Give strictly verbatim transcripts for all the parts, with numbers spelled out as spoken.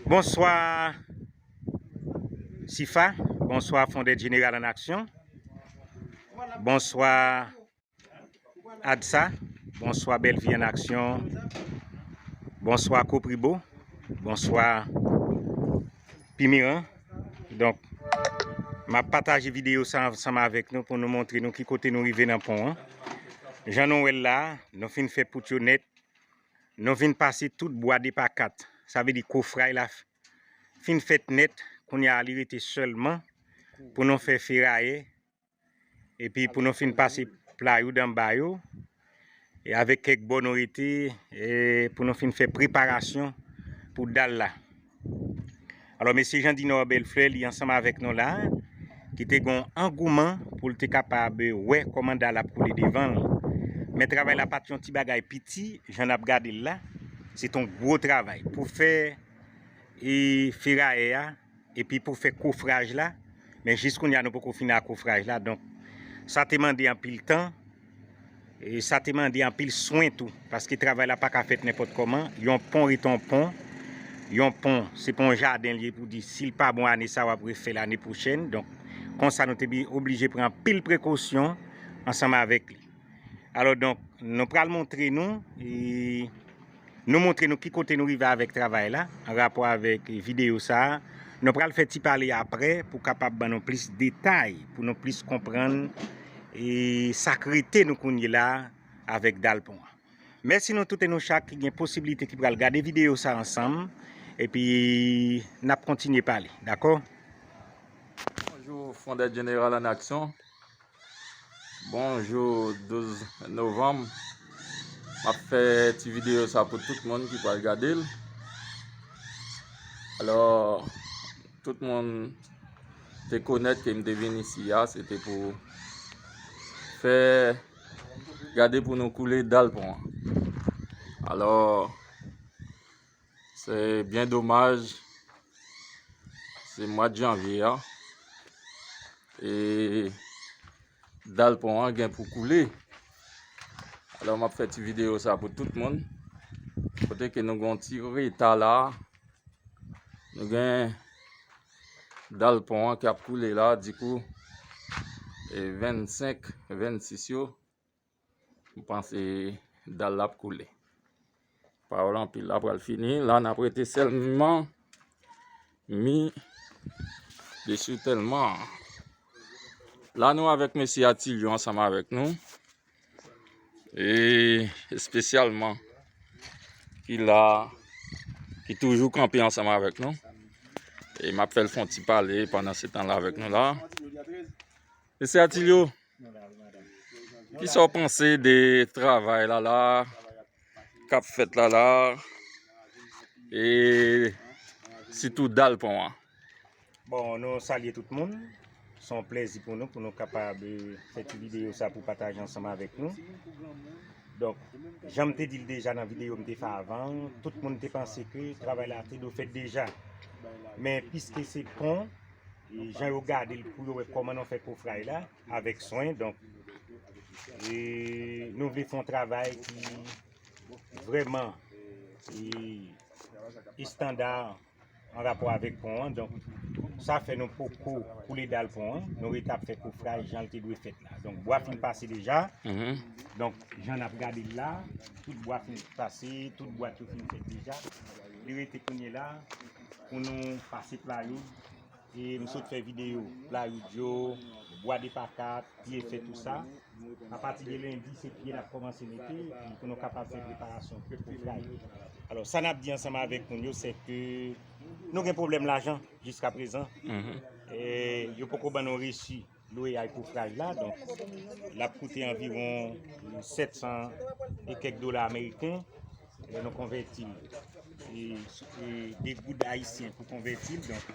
Bonswa Sifa, bonswa Fondèt Jeneral an Aksyon, bonswa Adsa, bonswa Bèlvi an Aksyon, bonswa Kopribo, bonswa Pimiran. Donk, m ap pataje videyo sa ansanm avèk nou pou nou montre nou ki kote nou rive nan pon an. Jan nou wè l la, nou fin fè pout yo nèt, nou vin pase tout bwa de pa kat. Sa vle di kofray la fin fèt nèt. Kounye a li rete sèlman pou nou fè ferayè. Epi pou nou fin pase playoud anba yo. E avèk kèk bò nou rete, e pou nou fin fè preparasyon pou dal la. Alò, mesye Jean Dinor Bèlflè, li ansanm avèk nou la, ki te gen yon angouman pou l te kapab wè kòman dal ap koule devan l. Men travay la pa t yon ti bagay piti, jan n ap gade l la, se t yon gwo travay. Pou fè, e, ferayè a, epi pou fè kofraj la, men jis kounye a nou poko fini ak kofraj la. Donk, sa te mande anpil tan, e sa te mande anpil swen tou, paske travay la pa ka fèt nenpòt kòman. Yon pon rete yon pon, yon pon, se pa yon jaden li ye pou di, si l pa bon ane sa, w ap refè l ane pwochèn. Donk, konsa nou te bi-, oblije pran anpil prekosyon ansanm avèk li. Alò, donk, nou pral montre nou, e, nou montre nou ki kote nou rive avèk travay la, an rapò avèk videyo sa a. Nou pral fè ti pale aprè pou kapab ban nou plis detay, pou nou plis konprann, e, sa k rete nou kounye la avèk dal pon an. Mèsi nou tout e nou chak ki gen posiblite ki pral gade videyo sa a ansanm, epi n ap kontinye pale, dakò? Bonjou, Fondèt Jeneral an Aksyon. Bonjou, douz novanm. M ap fè ti videyo sa pou tout moun ki pral gade l. Alò, tout moun te konèt ke m te vin isi a, se te pou fè gade pou nou koule dal pon an. Alò, se byen domaj, se mwa de janvye a, e dal pon an gen pou koule. Alò, m ap fè ti videyo sa pou tout moun. Kote ke nou gen yon ti reta la, nou gen dal pon an k ap koule la, dikou, e vennsenk, vennsis yo, m panse dal la ap koule. Pawòl anpil la pral fini. La, n ap rete sèlman mi desi tèlman. La, nou avèk mesye Atilio ansanm avèk nou. E espesyalman, ki la, ki toujou kanpe ansanm avèk nou. E m ap fè l fè yon ti pale pandan se tan la avèk nou la. Mesye Atilio, kisa w panse de travay la la, k ap fèt la la, e sitou dal pon an? Bon, nou salye tout moun. Se yon plèzi pou nou, pou nou kapab, eh, fè ti videyo sa pou pataje ansanm avèk nou. Donk, jan m te di l deja nan videyo m te fè avan, tout moun te panse ke travay la te dwe fèt deja. Men piske se pon, e jan yo gade l pou yo wè kòman nou fè kofray la avèk swen, donk, e nou vle fè yon travay ki vrèman, e, estanda an rapò avèk pon an. Donk, sa fè nou poko koule dal pon an. Nou rete ap fè kofray jan l te dwe fèt la. Donk, bwa fin pase deja. Mhm. Donk, jan n ap gade l la, tout bwa fin pase, tout bwat yo fin fèt deja. Li rete kounye la pou nou pase playoud. E nou sot fè videyo playoud yo, bwa de pa kat, pye fè tou sa. Apati de lendi, se pye n ap kòmanse mete, epi pou nou kapab fè preparasyon pou kofray. Alò, sa n ap di ansanm avèk moun yo, se ke nou gen pwoblèm lajan jiska prezan. Mhm. E yo poko ban nou resi lwe a kofray la, donk, l ap koute anviwon sèt san e kèk dola ameriken. Lè nou konvèti l, e, e, de goud ayisyen pou konvèti l. Donk,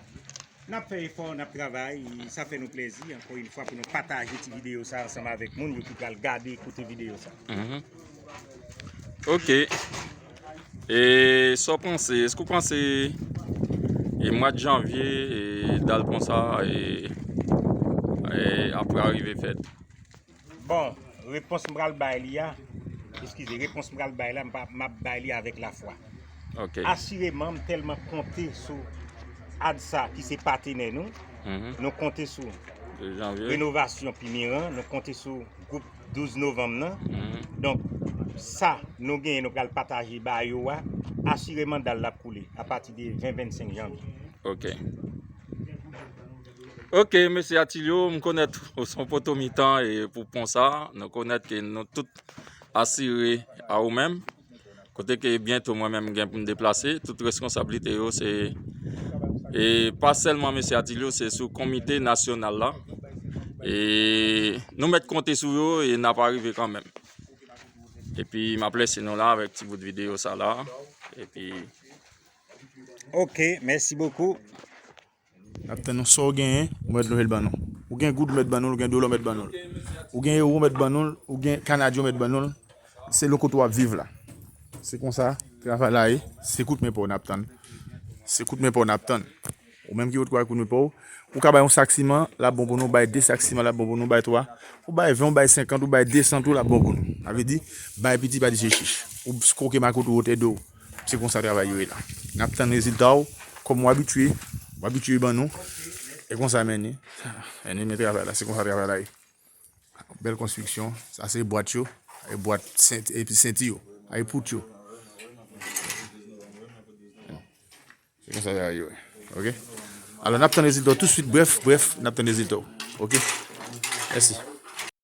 n ap fè efò, n ap travay, e sa fè nou plèzi, ankò yon fwa, pou nou pataje ti videyo sa ansanm avèk moun yo ki pral gade, koute videyo sa. Mhm. Ok. E sa w panse? Èske w panse, e, mwa de janvye, e, dal pon sa, e, e, ap rive fèt? Bon, repons m pral bay li a, eskize, repons m pral bay la, m pa, m ap bay li avèk lafwa. Asireman, m tèlman konte sou ADSA ki se patenè nou. Nou konte sou renovasyon Pimiran, nou konte sou gwoup douz novanm nan. Donk, sa nou genyen, nou pral pataje ba yo a, asireman dal la ap koule apati de ven, vennsenk janvye. Ok, mesye Atilio, m konèt ou se yon poto mitan e pou pon sa, nou konèt ke nou tout asire a ou menm. Kote ke byento mwen menm m gen pou m deplase, tout reskonsablite yo se e pa sèlman mesye Atilio, se sou komite nasyonal la. E nou mèt konte sou yo e n ap arive kanmenm. Epi m ap lese nou la avèk ti bout videyo sa la. Epi Ok, mèsi bokou. N ap tann nou sa w genyen, ou mèt leve l ban nou. Ou gen goud ou mèt ban nou l, ou gen dola ou mèt ban nou l. Ou gen ewo ou mèt ban nou l, ou gen kanadyen ou mèt ban nou l. Selon kote w ap viv la. Se konsa travay la ye. Se kout men pa w n ap tann. Se kout men pa w n ap tann. Ou menm ki pot kwa kout men pa w, ou ka bay yon sak siman, l ap bon pou nou, ou bay de sak siman, l ap bon pou nou, ou bay twa, ou bay ven, ou bay senkant, ou bay desan tou, l ap bon pou nou. Sa vle di, bay piti pa di se chich. Ou koke makout ou wote do. Se konsa travay yo ye la. N ap tann rezilta w, kòm w abitye, w abitye ban nou. E konsa mennen. Mennen men travay la, se konsa travay la ye. Bèl konstriksyon, sa se bwat yo, e bwat senti, epi senti yo, e pout yo. Se konsa travay yo ye. Ok? Alò n ap tann rezilta w touswit, brèf, brèf, n ap tann rezilta w. Ok? Mèsi.